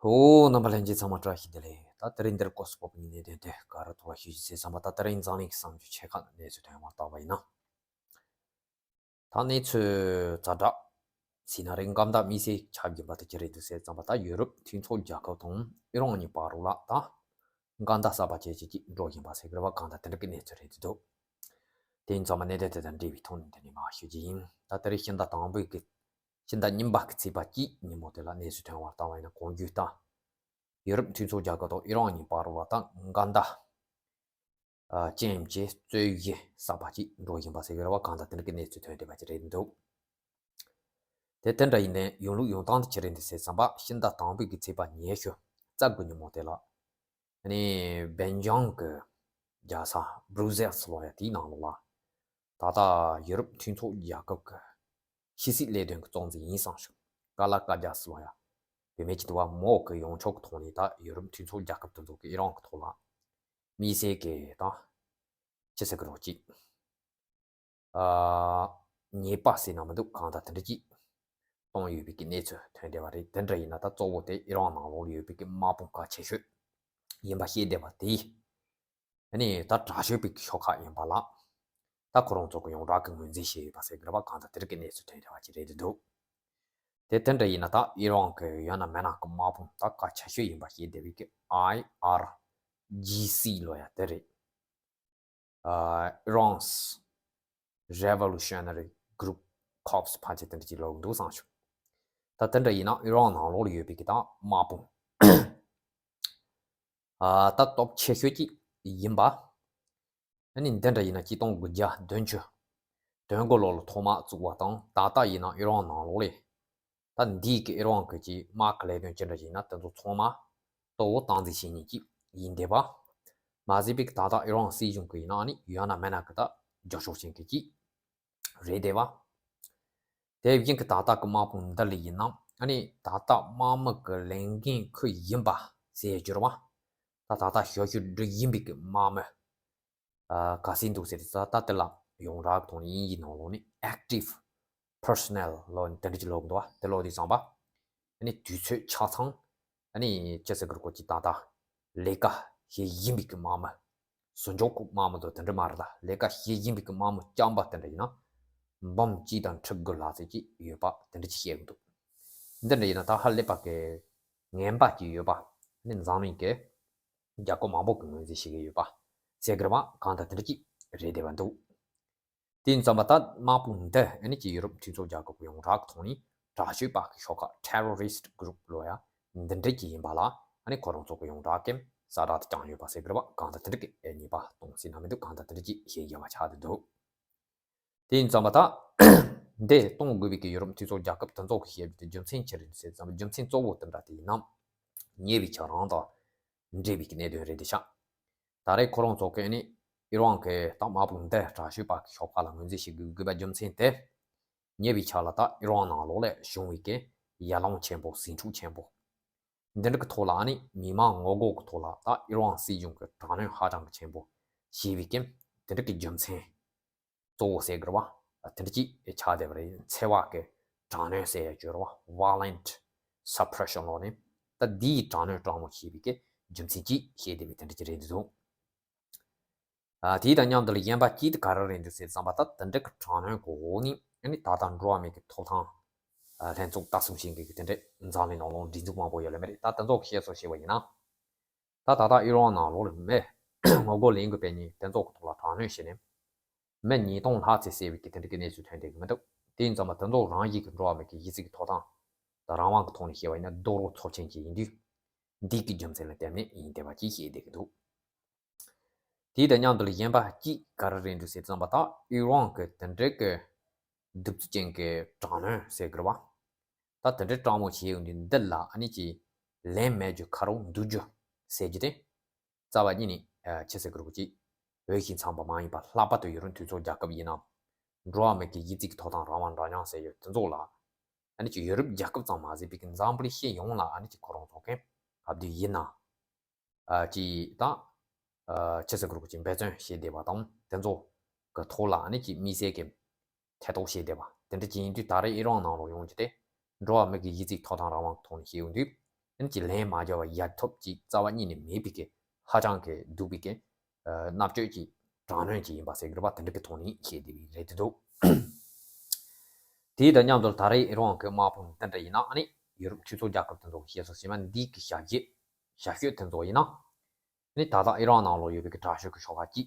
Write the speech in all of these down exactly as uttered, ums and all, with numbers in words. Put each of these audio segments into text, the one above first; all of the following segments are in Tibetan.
ཨོ། རྣམ་པ་ལྷན་རྒྱས་ཚང་མ་བཀྲ་ཤིས་བདེ་ལེགས། ད་དེ་རིང་འདིར་སྐོར་སུ་སྤོབས་པའི་གནད་དོན་དེ་ག་རེ་ཐོག་ལ་ཞུ་རྒྱུ་ཟེར་བསམ་པ། ད་དེ་རིང་འཛམ་གླིང་གི་གསར་འགྱུར་ཆེ་ཁག་གནས་ཚུལ་ཐོན་པར་བལྟས་པ་ཡིན་ན། ད་གནས་ཚུལ་ཛ་དྲག་ཟེར་ན་རེད། སྐམ་དར་དམིགས་བསལ་ཆགས་ཀྱིན་པ་དེ་ཅི་རེད་འདུག་ཟེར་བསམ་པ། ད་ཡུ་རོབ་མཐུན་ཚོགས་རྒྱལ་ཁབ་དང་ཨི་རན་གཉིས་བར་ལ་ད་སྐམ་དར་གསར་པ་བྱས་བྱས་ཀྱིས་འགྲོ་བཞིན་པ་ཟེར་གི་རེད་བ། གང་ལྟར་དེ་འདྲ་གི་གནས་ཚུལ་རེད་འདུག་དེ་ཡིན་ཙང་མ་གནད་དོན་དེ་དང་འབྲེལ་བའི་ཐོག་ནས་འདི་ནས་མར་ཞུ་རྒྱུ་ཡིན། ད་དེ་རིང་ཕྱི་ཟླ་དང་པོའི་གི་ཕྱི་ཟླ་གཉིས་པ་གི་ཚེས་པ་གཅིག་ཉིན་མོ་དེ་ལ་གནས་ཚུལ་ཐོན་པར་བལྟས་པ་ཡིན་ན། གོང་རྒྱུ་ད་ཡུ་རོབ་མཐུན་ཚོགས་རྒྱལ་ཁབ་དང་ཨི་རན་གཉིས་བར་ལ་ད་སྐམ་དར་ཨ་ཅན་གྱི་རྩོད་གཞི་གསར་པ་ཅིག་འགྲོ་བཞིན་པ་ཟེར་གི་རེད་བ། གང་ལྟར་དེ་འདྲ་གི་གནས་ཚུལ་ཐོན་བསྡད་པ་ཅིག་རེད་འདུག་དེ་དེ་འདྲ་ཡིན་ནའི་ཡོང་ལུགས་ཡོང་སྟངས་དེ་ཅི་རེད་འདུག་ཟེར་བསམ་པ། ཕྱི་ཟླ་དང་པོའི་གི་ཚེས་པ་ཉི་ཤུ་རྩ་དགུ་ཉིན་མོ་དེ་ལ་ཨ་ནི་སྦེལ་ཇམ་གི་རྒྱལ་ས་བྷྲུ་སེལ་སི་ལབ་ཡ་དེའི་ནང་ལོགས་ལ། ད་ལྟ་ཡུ་རོབ་མཐུན་ཚོགས་རྒྱལ་ཁབ་ཀྱི་ཕྱི་སྲིད་ལས་དོན་གྱི་གཙོ་འཛིན་ཡིན་བསམ་ཞིང་། ཀ་ལ་ཀ་ཇ་ཟེར་བ་ཡ། བུད་མེད་ཅིག་འདུག་བ། མོ་གི་ཡོང་ཕྱོགས་ཀྱི་ཐོག་ནས་ད་ཡུ་རོབ་མཐུན་ཚོགས་རྒྱལ་ཁབ་དེ་ཚོ་གི་ཨི་རན་གྱི་ཐོག་ལ་དམིགས་བསལ་གྱི་ད་ཅི་ཟེར་གི་རོགས་ཅིག་ཨ་ཉེས་པ་ཟེར་ན་མི་འདུག་གང་ལྟར་དེ་འདྲ་ཅིག་བཏང་ཡོད་པའི་གི་གནས་ཚུལ་ཐོན་བསྡད་པ་རེད། དེ་འདྲ་ཡིན་ན་ད་གཙོ་བོ་དེ་ཨི་རན་ནང་ལོགས་ལ་ཡོད་པའི་གི་དམག་དཔུང་གལ་ཆེ་ཤོས་ཡིན་པ་ཤེས་བསྡད་པ་དེ། ཨ་ནི་ད་དྲག་ཤོས་པའི་ཤོག་ཁག་ཡིན་པ་ལ། ད་ཁོ་རང་ཚོ་གི་ཡོངས་གྲགས་ཀྱི་ངོས་འཛིན་བྱས་ཡོད་པ་ཟེར་གི་རེད་བ། གང་ལྟར་དེ་རིགས་ཀྱི་གནས་ཚུལ་ཐོན་བསྡད་པ་ཅིག་རེད་འདུག་དེ་དེ་འདྲ་ཡིན་ན་ད་ཨི་རན་གྱི་ཡང་ན་མིན་ན་གི་དམག་དཔུང་ད་གལ་ཆེ་ཤོས་ཡིན་པ་ཤེས་བསྡད་པའི་གི་ཨའི་ཨར་ཇི་སི་ལབ་ཡ་དེ་རེད། ཨ་Iran's Revolutionary Group Corps ཕལ་ཆེར་དེ་འདྲ་ཅིག་ལབ་འདུག་བསམ་བྱུང་། ད་དེ་འདྲ་ཡིན་ན་ཨི་རན་ནང་ལོགས་ལ་ཡོད་པའི་གི་ད་དམག་དཔུང་ཨ་ད་སྟོབས་ཆེ་ཤོས་ཅིག་ཡིན་པ། ཨ་ནི་འདི་འདྲ་ཡིན་ན་ཆིག་སྟོང་དགུ་བརྒྱ་བདུན་ཅུ་དོན་དགུ་ལོ་ལ་ཐོག་མར་བཙུགས་པ་དང་། ད་ལྟ་ཡིན་ན་ཨི་རན་ནང་ལོགས་ལ་ད་འདིའི་གི་ཨི་རན་གྱི་ཅིག་དམག་གི་ལས་དོན་ཅི་འདྲ་ཞིག་ཡིན་ན་དེ་ཚོ་ཚང་མ་གཙོ་བོ་སྟངས་འཛིན་བྱེད་མཁན་ཅིག་ཡིན་བསྡད་པ། མ་ཟད་པའི་གི་ད་ལྟ་ཨི་རན་སྲིད་གཞུང་གི་ཡིན་ན་ཨ་ནི་ཡང་ན་མིན་ན་གི་ད་རྒྱབ་སྐྱོར་བྱེད་མཁན་ཅིག་རེད་བསྡད་པ། དེ་བཞིན་གི་ད་ལྟ་གི་དམག་དཔུང་འདི་ལ་ཡིན་ན་ཨ་ནི་ད་ལྟ་དམག་མི་གི་ལས་འགན་ཁུར་བཞིན་པ་ཟེར་རྒྱུ་རེད་བ། ད་ད་ལྟ་ཞབས་ཞུ་སྒྲུབ་བཞིན་པའི་གི་དམག་མི། ཨ་ག་ཚོད་འདུག་ཟེར་ཙང་ད་དེ་ལ་ཡོངས་གྲགས་ཐོག་ནས་དབྱིན་ཇིའི་ནང་ལོགས་ནས་active personnel ལབ་དེ་འདྲ་ཅིག་ལབ་འདུག་བ། དེ་ལབ་དུས་ཙམ་པ་ཨ་ནི་དུས་ཚོད་ཆ་ཚང་ཨ་ནི་ཅི་ཟེར་དགོས་རེད། ཁོ་ཅིག་ད་ལྟ་ལས་ཀ་བྱེད་བཞིན་པའི་གི་དམག་མི། ཟུར་འཇོག་གི་དམག་མི་དང་དེ་འདྲ་མ་རེད། ད་ལས་ཀ་བྱེད་བཞིན་པའི་གི་དམག་མི་རྐྱང་པ་དེ་འདྲ་ཡིན་ན་འབུམ་གཅིག་དང་ཁྲི་དགུ་ལྷག་ཙམ་ཅིག་ཡོད་པ་དེ་འདྲ་ཅིག་བཤད་གི་འདུག་འདི་འདྲ་ཡིན་ན་ད་ཧ་ལས་པ་གི་ངན་པ་ཅིག་ཡོད་པ་ནི་འཛམ་གླིང་གི་རྒྱལ་ཁབ་མང་པོ་གི་ངོས་འཛིན་བྱེད་ཀྱི་ཡོད་པ་ཟེར་གི་རེད་བ། གང་ལྟར་དེ་འདྲ་ཅིག་རེད་བསྡད་པ་འདུག་དེ་ཡིན་ཙམ་པ་ད་དམག་དཔུང་འདི་ཨ་ནི་ཅིག་ཡུ་རོབ་མཐུན་ཚོགས་རྒྱལ་ཁབ་ཀྱི་ཡོངས་གྲགས་ཀྱི་ཐོག་ནས་དྲག་ཤོས་པ་གི་ཤོག་ཁག་terrorist group ལབ་ཡ་འདི་འདྲ་ཅིག་ཡིན་པ་ལ་ཨ་ནི་ཁོ་རང་ཚོ་གི་ཡོངས་གྲགས་ཀྱི་གསལ་བསྒྲགས་དེ་བསྐྱངས་ཡོད་པ་ཟེར་གི་རེད་བ། གང་ལྟར་དེ་འདྲ་གི་ཨེ་ཉེས་པ་གཏོང་སྲིད་ན་མི་འདུག་གང་ལྟར་དེ་འདྲ་ཅིག་བཤད་ཡོད་པ་ཆགས་བསྡད་འདུག་དེ་ཡིན་ཙམ་པ་ད་འདི་གཏོང་དགོས་པའི་གི་ཡུ་རོབ་མཐུན་ཚོགས་རྒྱལ་ཁབ་དེ་ཚོ་གི་བཤད་རྒྱུ་དེ་རྒྱུ་མཚན་ཅི་རེད་ཟེར་ཙམ་རྒྱུ་མཚན་གཙོ་བོ་དེ་འདྲ་དེ་ཡིན་ནམ། ཉེ་བའི་ཆར་རང་དང་འབྲེལ་བའི་གི་གནད་དོན་རེད་དེ་ཤག་ད་རེས་ཁོ་རང་ཚོ་གི་ཨ་ནི་ཨི་རན་གི་ད་དམག་དཔུང་འདི་དྲག་ཤོས་པ་གི་ཤོག་ཁག་ལ་ངོས་འཛིན་བྱེད་དགོས་དགོས་པ་རྒྱུ་མཚན་དེ། ཉེ་བའི་ཆར་ལ་ད་ཨི་རན་ནང་ལོགས་ལ་བྱུང་བའི་གི་ཡར་ལངས་ཆེན་པོ་ཟིང་འཁྲུག་ཆེན་པོ་འདི་འདྲ་གི་ཐོག་ལ་ཨ་ནི་མི་མང་ངོ་རྒོལ་གི་ཐོག་ལ་ད་ཨི་རན་སྲིད་གཞུང་གི་དྲག་གནོན་ཧ་ཅང་གི་ཆེན་པོ་བྱས་པའི་གི་དེ་འདྲ་གི་རྒྱུ་མཚན་གཙོ་བོ་ཟེར་དགོས་རེད་བ། དེ་འདྲ་ཅིག་ཆགས་བསྡད་པ་རེད། འཚེ་བ་གི་དྲག་གནོན་ཟེར་ཡ་ཅིག་ཡོད་རེད་བ། violent suppression ལབ་ནས་ད་འདིའི་དྲག་གནོན་དྲག་མོ་བྱས་པའི་གི་རྒྱུ་མཚན་ཅིག་བཤད་བསྡད་པའི་དེ་འདྲ་ཅིག་རེད་འདུག་ཨ་དེ་དང་མཉམ་དུ་ལ་གཞན་པ་གཅིག་དེ་ག་རེ་རེད་འདུག་ཟེར་བསམ་པ། ད་དེ་འདྲ་གི་དྲག་གནོན་གི་འོག་ནས་ཨ་ནི་ད་ལྟ་འགྲོ་བ་མི་གི་ཐོབ་ཐང་ཨ་ལྷན་ཚོགས་ལྟ་སྲུང་བྱེད་མཁན་གི་དེ་འདྲ་འཛམ་གླིང་ནང་ལོགས་སྒྲིག་འཛུགས་མང་པོ་ཡོད་ལ་མེད་རེད། ད་དེ་ཚོ་གི་བཤད་སྲོལ་བཤད་པ་ཡིན་ན། ད་ད་ལྟ་ཨི་རན་ནང་ལོགས་ལ་མི་ངོ་རྒོལ་ལས་འགུལ་སྤེལ་མཁན་དེ་ཚོ་གི་ཐོག་ལ་དྲག་གནོན་བྱས་ནས་མི་ཉིས་སྟོང་ལྷག་ཙམ་བསད་པའི་གི་དེ་འདྲ་གི་གནས་ཚུལ་ཐོན་བསྡད་གི་མི་འདུག་དེ་ཡིན་ཙང་མ་དེ་ཚོ་རང་བཞིན་གི་འགྲོ་བ་མི་གི་གཞི་རྩའི་གི་ཐོབ་ཐང་དང་རང་དབང་གི་ཐོག་ནས་བཤད་པ་ཡིན་ན་རྡོག་རོལ་ཚབས་ཆེན་ཅིག་ཡིན་དུས། འདི་གི་རྒྱུ་མཚན་ལ་བརྟེན་ནས་ཡིན་བསྡད་པ་ཅིག་བཤད་བསྡད་གི་འདུག་དེ་དང་མཉམ་དུ་ལ་གཞན་པ་གཅིག་ག་རེ་རེད་འདུག་ཟེར་བསམ་པ། ད་ཨི་རན་གི་དེ་འདྲའི་གི་གདུག་རྩུབ་ཅན་གི་དྲག་གནོན་ཟེར་དགོས་རེད་བ། ད་དེ་འདྲའི་དྲག་མོ་བྱས་ཡོང་དུས་འདི་ལ་ཨ་ནི་ཅིག་ལན་མེད་རྒྱུ་ཁ་རོག་འདུག་རྒྱུ་ཟེར་རྒྱུ་དེ། རྩ་བ་ཉིད་ནས་ཨ་ཅི་ཟེར་དགོས་རེད་པ། ཅིག་འོས་ཤིང་འཚམས་པ་མ་ཡིན་པ། ལྷག་པར་དུ་ཡུ་རོབ་མཐུན་ཚོགས་རྒྱལ་ཁབ་ཡིན་ན་འགྲོ་བ་མི་གི་གཞི་རྩའི་གི་ཐོབ་ཐང་རང་དབང་འདྲ་མཉམ་ཟེར་ཡོད་དེ་ཚོ་ལ། ཨ་ནི་ཅིག་ཡུ་རོབ་རྒྱལ་ཁབ་ཙམ་མ་ཟད་པའི་གི་འཛམ་བུ་གླིང་སྤྱི་ཡོངས་ལ་ཨ་ནི་ཅིག་ཁོ་རང་ཚོ་གི་ཨ་བདེ་ཡིན་ན། ཨ་ཅིག་ད་ཨ་ཅི་ཟེར་དགོས་རེད་པ། ཅིག་འབད་བརྩོན་བྱས་བསྡད་པ་དང་དེ་ཚོ་གི་ཐོག་ལ་ཨ་ནི་ཅིག་དམིགས་བསལ་གི་ཐེ་གཏོགས་བྱས་བསྡད་པ་དེ་འདྲ་ཅིག་ཡིན་དུས། ད་རེས་ཨི་རན་ནང་ལོགས་ཡོང་རྒྱུ་དེ་འགྲོ་བ་མི་གི་གཞི་རྩའི་ཐོབ་ཐང་རང་དབང་གི་ཐོག་ནས་བཤད་ཡོང་དུས། ཨ་ནི་ཅིག་ལན་མ་རྒྱག་པར་ཡལ་ཐབས་ཅིག་རྩ་བ་ཉིད་ནས་མེད་པའི་གི་ཧ་ཅང་གི་སྡུག་པའི་གི་ཨ་མནར་གཅོད་ཅིག་དྲག་གནོན་ཅིག་ཡིན་པ་ཟེར་གི་རེད་པ། དེ་འདྲ་གི་ཐོག་ནས་བཤད་བསྡད་པ་རེད་འདུག་དེ་དང་མཉམ་དུ་ད་རེས་ཨི་རན་གྱི་དམག་དཔུང་དེ་འདྲ་ཡིན་ན། ཨ་ནི་ཡུ་རོབ་མཐུན་ཚོགས་རྒྱལ་ཁབ་དེ་ཚོ་གི་བཤད་སྲོལ་ཞིག་ན། འདི་གི་ཞབས་ཕྱི་ཞབས་ཞུ་དེ་ཚོ་ཡིན་ན། ཨ་ནི་ད་ལྟ་ཨི་རན་ནང་ལོགས་ཡོད་པའི་གི་དྲག་ཤོས་ཀྱི་ཤོག་ཁག་ཅིག་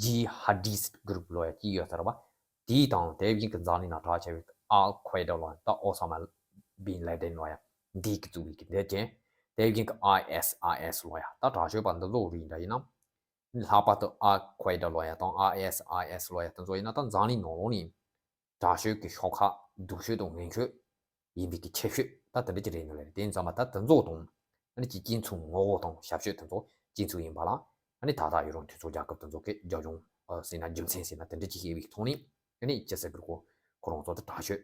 ཇི་ཧ་ཌི་སི་གུ་རུབ་ལོ་ཡ་ཅིག་ཡོད་ས་རེད་པ། དེའི་དང་དེ་བཞིན་གྱི་འཛམ་གླིང་ནང་གྲགས་ཆེ་བའི་ཨལ་ཁུའེ་ཌ་ལོ་ཡ། ད་ཨོ་ས་མ་བིན་ལེ་ཏན་ལོ་ཡ། འདི་གི་བཙུགས་པའི་གི་འདི་ཅན། དེ་བཞིན་གྱི་ཨའི་ཨེ་སི་ཨའི་ཨེ་སི་ལོ་ཡ། ད་དྲག་ཤོས་པ་འདི་ཚོ་རིགས་འདྲ་ཡིན་ན། ལྷག་པར་དུ་ཨལ་ཁུའེ་ཌ་ལོ་ཡ་དང་ཨའི་ཨེ་སི་ཨའི་ཨེ་སི་ལོ་ཡ་དེ་ཚོ་ཡིན་ན། ད་འཛམ་གླིང་ནང་ལོགས་ནས་དྲག་ཤོས་ཀྱི་ཤོག་ཁག་སྡུག་ཤོས་དང་ངན་ཤོས་ཡིན་པའི་གི་ཁྱད་ཆོས་ད་དེ་འདྲ་ཅིག་རེད་འདུག་ལེ། དེ་ཡིན་ཙང་མ་ད་དེ་ཚོ་དང་ཨ་ནི་ཅིག་གཅིག་མཚུངས་ངོ་བོ་དང་ཞབས་ཞུ་དེ་ཚོ་གཅིག་མཚུངས་ཡིན་པ་ལ། ཨ་ནི་ད་ལྟ་ཡུ་རོབ་མཐུན་ཚོགས་རྒྱལ་ཁབ་དེ་ཚོ་གི་རྒྱབ་ལྗོངས་ཟེར་ན། རྒྱུ་མཚན་ཟེར་ན། དེ་འདྲ་ཅིག་ཤེས་པའི་ཐོག་ནས་ཨ་ནི་ཅི་ཟེར་དགོས་རེད། ཁོ་ཁོ་རང་ཚོ་དེ་དྲག་ཤོས་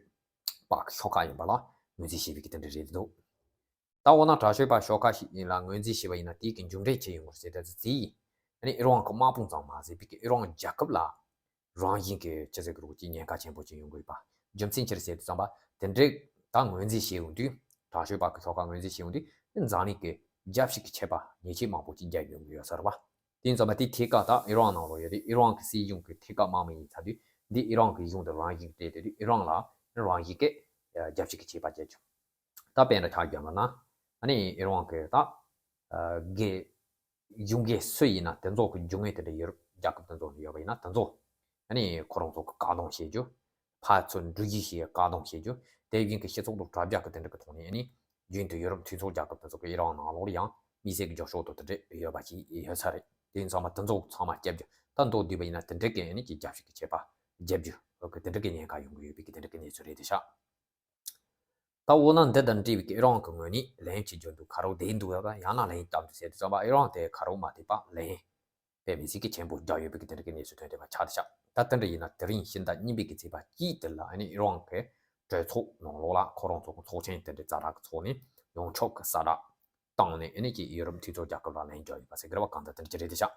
པ་གི་ཤོག་ཁག་ཡིན་པ་ལ་ངོས་འཛིན་བྱས་པའི་གི་དེ་འདྲ་རེད་འདུག་ད་འོ་ན་དྲག་ཤོས་པ་ཤོག་ཁག་ཞིག་ཡིན་ལ་ངོས་འཛིན་བྱས་པ་ཡིན་ན། དེའི་གི་མཇུག་འབྲས་ཅི་ཡོང་གི་རེད་ཟེར་ད་ཙི་ཙི། ཨ་ནི་ཨི་རན་གྱི་དམག་དཔུང་ཙམ་མ་ཟད་པའི་གི་ཨི་རན་རྒྱལ་ཁབ་ལ་རང་བཞིན་གྱི་ཅི་ཟེར་དགོས་རེད། ཅིག་ཉེན་ཁ་ཆེན་པོ་ཅིག་ཡོང་གི་ཡོད་པ། རྒྱུ་མཚན་ཅི་རེད་ཟེར་དུས་ཙམ་པ། དེ་འདྲའི་ད་ངོས་འཛིན་བྱས་ཡོང་དུས། དྲག་ཤོས་པ་གི་ཤོག་ཁག་ངོས་འཛིན་བྱས་ཡོང་དུས། འཛམ་གླིང་གི་རྒྱལ་སྤྱི་གི་ཆད་པ་ཉེས་ཆད་མང་པོ་ཅིག་བརྒྱབ་ཡོང་གི་ཡོད་ས་རེད་པ། དེ་ཡིན་ཙང་མ་དེའི་ཐད་ཀ་ད་ཨི་རན་ནང་ལོགས་ཡོད་དེ། ཨི་རན་གྱི་སྲིད་གཞུང་གི་ཐད་ཀ་དམག་མི་ཡིན་ཚར་དུས། འདི་ཨི་རན་གྱི་གཞུང་དང་རང་བཞིན་གྱི་སྤྲད་དེ་དུས། ཨི་རན་ལ་རང་བཞིན་གྱི་རྒྱལ་སྤྱི་གི་ཆད་པ་བརྒྱབ་བྱུང་། ད་དཔེར་ན་ཆ་བཞག་པ་ན། ཨ་ནི་ཨི་རན་གྱི་ད་ཨ་གི་གཞུང་གི་སུ་ཡིན་ན། དེ་ཚོ་གི་རྒྱུ་དངོས་དེ་འདྲ་ཡུ་རོབ་རྒྱལ་ཁབ་དེ་ཚོ་ནས་ཡོད་པ་ཡིན་ན། དེ་ཚོ་ཨ་ནི་ཁོ་རང་ཚོ་གི་བཀག་སྡོམ་བྱེད་རྒྱུ། ཕར་ཚུར་འགྲུལ་བཞུད་བྱེད་བཀག་སྡོམ་བྱེད་རྒྱུ། དེ་བཞིན་གྱི་སྤྱི་ཚོགས་དང་དྲ་རྒྱ་གི་དེ་འདྲ་གི་ཐོག་ནས། ཨ་ནི་རྒྱུན་དུ་ཡུ་རོབ་མཐུན་ཚོགས་རྒྱལ་ཁབ་དེ་ཚོ་གི་ཨི་རན་ནང་ལོགས་ལ་ཡང་དམིགས་བསལ་གྱི་རྒྱབ་སྐྱོར་དང་དེ་འདྲ་ཡོད་པ་ཞིག་ཡོད་ས་རེད། དེ་ཡིན་ཙང་མ་དེ་ཚོ་ཚང་མ་བསྐྱབ་རྒྱུ། ད་མདོར་བསྡུས་པ་ཡིན་ན་དེ་འདྲ་གི་ཨ་ནི་གི་རྒྱལ་སྤྱི་གི་ཆད་པ་བརྒྱབ་རྒྱུ་གི་དེ་འདྲ་གི་ཉེན་ཁ་ཡོང་གི་ཡོད་པའི་གི་དེ་འདྲ་གི་གནས་ཚུལ་རེད་དེ་ཤག་ད་འོ་ན་འདི་དང་འབྲེལ་བའི་གི་ཨི་རན་གྱི་ངོས་ནས་ལན་ཅིག་རྒྱག་འདུག་ཁ་རོག་བསྡད་འདུག་ཡ། ཡང་ན་ལན་བཏབ་འདུག་ཟེར་དུས་ཙམ་པ། ཨི་རན་དེ་ཁ་རོག་མ་བསྡད་པ་ལན་དཔེ་མི་སྲིད་ཀྱི་ཆེན་པོ་རྒྱག་ཡོད་པའི་གི་དེ་འདྲ་གི་གནས་ཚུལ་ཐོན་བསྡད་པ་ཆགས་བསྡད་ཤག་ད་དེ་འདྲ་ཡིན་ན། དེ་རིང་ཕྱི་ཟླ་གཉིས་པའི་གི་ཚེས་པ་གཅིག་དེ་ལ་ཨ་ནི་ཨི་རན་གྱི་གྲོས་ཚོགས་ནང་ལོགས་ལ་ཁོ་རང་ཚོ་གི་ཚོགས་ཆེན་དེ་འདྲ་ཛ་དྲག་གི་ཚོགས་ནས་ཡོངས་ཁྱབ་གི་གསལ་བསྒྲགས་བཏང་ནས། ཨ་ནི་ཀྱི་ཡུ་རོབ་མཐུན་ཚོགས་རྒྱལ་ཁབ་ལ་ལན་རྒྱག་ཡོད་པ་ཟེར་གི་རེད་པ། གང་ལྟར་དེ་འདྲ་ཅིག་རེད་དེ་ཤག་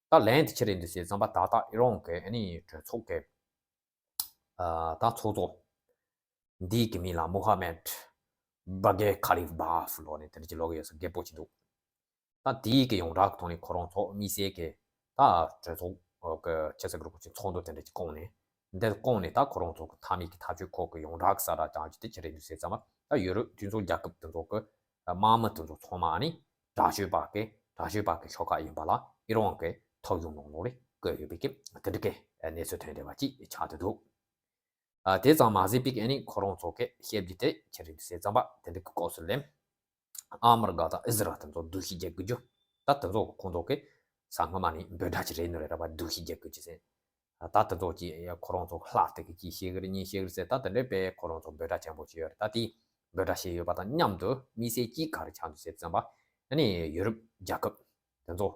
ད་ལན་དེ་ཅི་རེད་འདུག་ཟེར་ཙམ་པ། ད་ལྟ་ཨི་རན་གྱི་ཨ་ནི་གྲོས་ཚོགས་ཀྱི་ཨ་ད་ཚོགས་གཙོ་འདིའི་གི་མིང་ལ་མོ་ཧ་མེད་བྷ་གེ་ཁ་ལིབ་བྷ་ཧྥ་ལོ་ནས་དེ་འདྲ་ཅིག་ལོག་གི་ཡོད་ས་རྒད་པོ་ཅིག་འདུག་ད་དེའི་གི་ཡོངས་གྲགས་ཀྱི་ཐོག་ནས་ཁོ་རང་ཚོ་དམིགས་བསལ་གྱི་ད་གྲོས་ཚོགས་ཀྱི་ཆེ་ས་གི་རུ་ཁོ་ཅིག་ཚོགས་འདུ་དེ་འདྲ་ཅིག་བསྐོངས་ནས། འདིར་བསྐོངས་ནས་ད་ཁོ་རང་ཚོ་གི་མཐའ་མའི་གི་ཐག་གཅོད་སྐོར་གི་ཡོངས་གྲགས་གསལ་བསྒྲགས་བཏང་རྒྱུ་དེ་ཅི་རེད་འདུག་ཟེར་ཙམ་པ། ད་ཡུ་རོབ་མཐུན་ཚོགས་རྒྱལ་ཁབ་དེ་ཚོ་གི་དམག་མི་དེ་ཚོ་ཚང་མ་ཨ་ནི་དྲག་ཤོས་པ་གི་དྲག་ཤོས་པ་གི་ཤོག་ཁག་ཡིན་པ་ལ་ཨི་རན་གི་ཐོག་གཞུང་ནང་ལོགས་ལ་བསྐོས་ཡོད་པའི་གི་དེ་འདྲ་གི་གནས་ཚུལ་ཐོན་བསྡད་པ་ཅིག་ཆགས་བསྡད་འདུག་ཨ་དེ་ཙམ་མ་ཟད་པའི་གི་ཨ་ནི་ཁོ་རང་ཚོ་གི་བཤད་རྒྱུ་དེ་ཅི་རེད་འདུག་ཟེར་ཙམ་པ། དེ་འདྲ་གི་སྐབས་སུ་ལ་ཨ་མི་རི་ཀ་དང་ཨི་ཟི་རལ་དེ་ཚོ་སྡུག་ཤི་རྒྱག་གི་རྒྱུ། ད་དེ་ཚོ་ཁོང་ཚོ་གི་ས་སྔོན་མ་ནས་འབོད་སྒྲ་ཅིག་རེད་ནོ་རེད་ར་བ། སྡུག་ཤི་རྒྱག་གི་རྒྱུ་ཟེར། ད་དེ་ཚོ་གི་ཁོ་རང་ཚོ་ལྷག་དེ་གི་ཅིག་བཤད་གི་རེད། གཉིས་བཤད་གི་རེད་ཟེར། ད་དེ་འདྲའི་དཔེ་ཁོ་རང་ཚོ་འབོད་སྒྲ་ཆེན་པོ་ཅིག་ཡོད་རེད། ད་དེ་འབོད་སྒྲ་བཤད་ཡོད་པ་དང་མཉམ་དུ་དམིགས་བསལ་གྱིས་ག་རེ་ཆགས་འདུག་ཟེར་ཙམ་པ། ཨ་ནི་ཡུ་རོབ་རྒྱལ་ཁབ་དེ་ཚོ་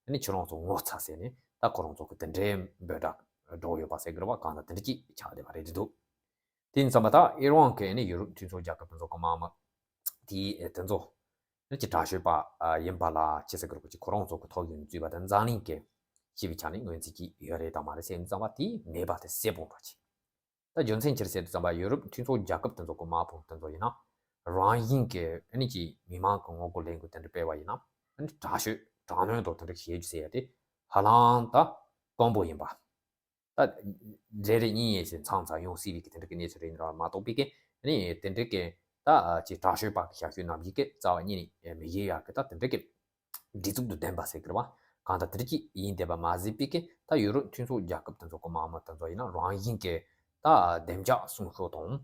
ཨ་ནི་ཁྱོད་རང་ཚོ་ངོ་ཚ་ཟེར་ནས་ད་ཁོ་རང་ཚོ་གི་དེ་འདྲའི་འབོད་སྒྲ་སྒྲོག་ཡོད་པ་ཟེར་གི་རེད་བ། གང་ལྟར་དེ་འདྲ་ཅིག་ཆགས་བསྡད་པ་རེད་འདུག་དེ་ཡིན་ཙམ་པ་ད་ཨི་རན་གི་ཨ་ནི་ཡུ་རོབ་མཐུན་ཚོགས་རྒྱལ་ཁབ་དེ་ཚོ་གི་དམག་མི་དེ་དེ་ཚོ་ཨ་ནི་ཅིག་དྲག་ཤོས་པ་ཡིན་པ་ལ་ཅི་ཟེར་གི་རེད། ཁོ་ཅིག་ཁོ་རང་ཚོ་གི་ཐོག་གཞུང་བཙུགས་པ་དང་འཛམ་གླིང་གི་སྤྱི་པའི་ཆ་ནས་ངོས་འཛིན་གྱི་ཡོད་རེད་དམ་མ་རེད་ཟེར་ཙམ་པ། དེ་མེད་པ་དེ་གསལ་པོ་འདྲ་ཅིག་ད་རྒྱུ་མཚན་ཅི་རེད་ཟེར་དུས་ཙམ་པ། ཡུ་རོབ་མཐུན་ཚོགས་རྒྱལ་ཁབ་དེ་ཚོ་གི་དམག་དཔུང་དེ་ཚོ་ཡིན་ན་རང་བཞིན་གྱི་ཨ་ནི་ཅིག་མི་མང་གི་ངོ་རྒོལ་ལས་འགུལ་དེ་འདྲ་སྤེལ་བ་ཡིན་ན། ཨ་ནི་དྲག་ཤོས་དྲག་གནོན་དང་དེ་འདྲ་བྱེད་རྒྱུ་ཟེར་ཡ་དེ་ཧ་ལམ་ད་དཀོན་པོ་ཡིན་པ། ད་རེ་རེ་གཉིས་ཡས་ཟིན་ཚང་ཚང་ཡོང་སྲིད་པའི་གི་དེ་འདྲ་གི་གནས་ཚུལ་རེད་ར་མ་གཏོགས་པའི་གི་ཨ་ནི་དེ་འདྲ་གི་ད་ཅིག་དྲག་ཤོས་པ་གི་ཞབས་ཞུ་ནམ་ཞིག་གི་རྩ་བ་ཉིད་ནས་མི་བྱེད་ཡ་གི་ད་དེ་འདྲ་གི་སྒྲིག་འཛུགས་དང་ལྡན་པ་ཟེར་གི་རེད་བ། གང་ལྟར་དེ་འདྲ་ཅིག་ཡིན་བསྡད་པ་མ་ཟད་པའི་གི་ད་ཡུ་རོབ་མཐུན་ཚོགས་རྒྱལ་ཁབ་དེ་ཚོ་གི་དམག་མི་དེ་ཚོ་ཡིན་ན་རང་བཞིན་གི་ད་བདེ་འཇགས་སྲུང་སྐྱོབ་དང་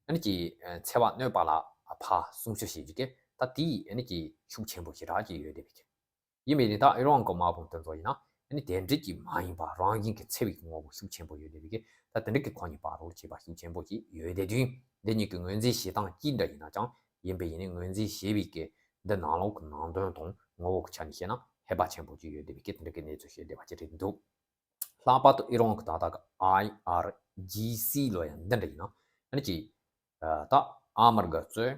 ཨ་ནི་ཅིག་འཚེ་བ་གནོད་པ་ལ་ཕར་སྲུང་སྐྱོབ་བྱེད་རྒྱུ་གི་ད་དེའི་ཨ་ནི་ཅིག་ཤུགས་ཆེན་པོ་ཞེ་དྲག་ཅིག་ཡོད་བསྡད་པའི་གི་ཡིན་པས་ནི་ད་ཨི་རན་གྱི་དམག་དཔུང་དེ་ཚོ་ཡིན་ན་ཨ་ནི་དེ་འདྲ་ཅིག་མ་ཡིན་པ་རང་བཞིན་གྱི་འཚེ་བའི་ངོ་བོ་ཤུགས་ཆེན་པོ་ཡོད་བསྡད་པའི་གི་ད་དེ་འདྲ་གི་ཁོ་གཉིས་བར་རོལ་བྱེད་པ་ཤུགས་ཆེན་པོ་ཅིག་ཡོད་བསྡད་དུས། འདི་གཉིས་ཀྱི་ངོས་འཛིན་བྱེད་སྟངས་ཅི་འདྲ་ཡིན་ན་ཅང་ཡིན་པས་ཡིན་ནི་ངོས་འཛིན་བྱེད་པའི་གི་འདི་ནང་ལོགས་ཀྱི་ནང་དོན་དང་ངོ་བོ་གི་ཆ་ནས་བཤད་ན་ཧེ་བག་ཆེན་པོ་ཅིག་ཡོད་བསྡད་པའི་གི་དེ་འདྲ་གི་གནས་ཚུལ་བཤད་བསྡད་པ་ཅིག་རེད་འདུག་ལྷག་པར་དུ་ཨི་རན་གྱི་ད་ལྟ་གི་ཨའི་ཨར་ཇི་སི་ལོ་ཡ་འདི་འདྲ་ཡིན་ན་ཨ་ནི་ཅིག་ད་ཨ་མི་རི་ཀ་གཙོས་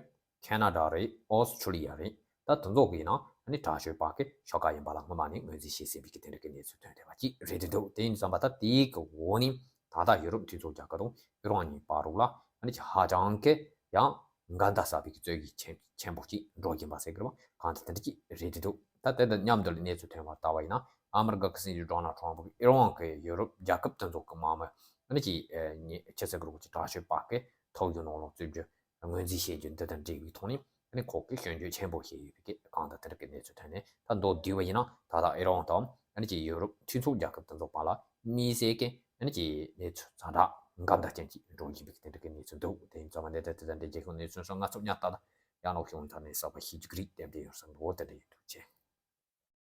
ཁེ་ན་ཌ་རེད། ཨོ་སི་ཁྲུ་ལི་ཡ་རེད། ད་དེ་ཚོ་གི་ཡིན་ན་ཨ་ནི་དྲག་ཤོས་པ་གི་ཤོག་ཁག་ཡིན་པ་ལ་སྔོན་མ་ནས་ངོས་འཛིན་བྱས་ཟིན་པའི་གི་དེ་འདྲ་གི་གནས་ཚུལ་ཐོན་བསྡད་པ་ཅིག་རེད་འདུག་དེ་ཡིན་ཙམ་པ་ད་དེའི་གི་འོག་ནས་ད་ལྟ་ཡུ་རོབ་མཐུན་ཚོགས་རྒྱལ་ཁབ་དང་ཨི་རན་གཉིས་བར་རོལ་ལ་ཨ་ནི་ཅིག་ཧ་ཅང་གི་ཡང་ འགལ་ཟླ་གསར་པའི་རྩོད་གཞི་ཆེན་ཆེན་པོ་ཅིག་འགྲོ་བཞིན་པ་ཟེར་གི་རེད་པ། གང་ལྟར་དེ་འདྲ་ཅིག་རེད་འདུག་ད་དེ་དང་མཉམ་དུ་གནས་ཚུལ་ཐོན་པ་ལྟ་བ་ཡིན་ན། ཨ་མི་རི་ཀ་གི་སྲིད་འཛིན་ཌོ་ནལ་ཊམ་ཕི་གིས་ཨི་རན་གྱིས་ཡུ་རོབ་རྒྱལ་ཁབ་དེ་ཚོ་གི་དམག་མི་ཨ་ནི་ཅིག་ཨ་ནི་ཕྱི་སྲིད་ཀྱི་རོགས་ཀྱི་དྲག་སྤྱོད་པ་གི་ཐོག་ཡུལ་ནང་ལོགས་བཙུགས་རྒྱུ་ངོས་འཛིན་བྱེད་རྒྱུ་འདི་དང་འབྲེལ་བའི་ཐོག་ནས་ཨ་ནི་ཁོ་གིས་སྐྱོན་བརྗོད་ཆེན་པོ་བྱས་ཡོད་པའི་གང་ལྟར་དེ་རིགས་ཀྱི་གནས་ཚུལ་ཐོན་ནས། ད་མདོར་བསྡུས་པ་ཡིན་ན། ད་ལྟ་ཨི་རན་དང་ཨ་ནི་ཅིག་ཡུ་རོབ་འཐུས་ཚོགས་རྒྱལ་ཁབ་དེ་ཚོ་བར་ལ་དམིགས་བསལ་གྱི་ཨ་ནི་ཅིག་གནས་ཚུལ་ཛ་དྲག་འགལ་ཟླ་ཅན་ཅིག་འགྲོ་བཞིན་པའི་དེ་འདྲ་གི་གནས་ཚུལ་འདུག་དེ་ཡིན་ཙང་མ་འདི་ལྟར་དེ་དང་འབྲེལ་རྒྱལ་ཁབ་གནས་ཚུལ་སོགས་ང་ཚོ་ཉག་ལྟ་ལ་ཡང་ནོ་ཁྱོང་ཐ་ནས་གསར་པ་ཤེས་རྒྱུ་གི་རིགས་དེ་འདྲ་ཡོད་ས་འདུག་དེ་འདྲ་ཡིན་འདུག་ཅེས།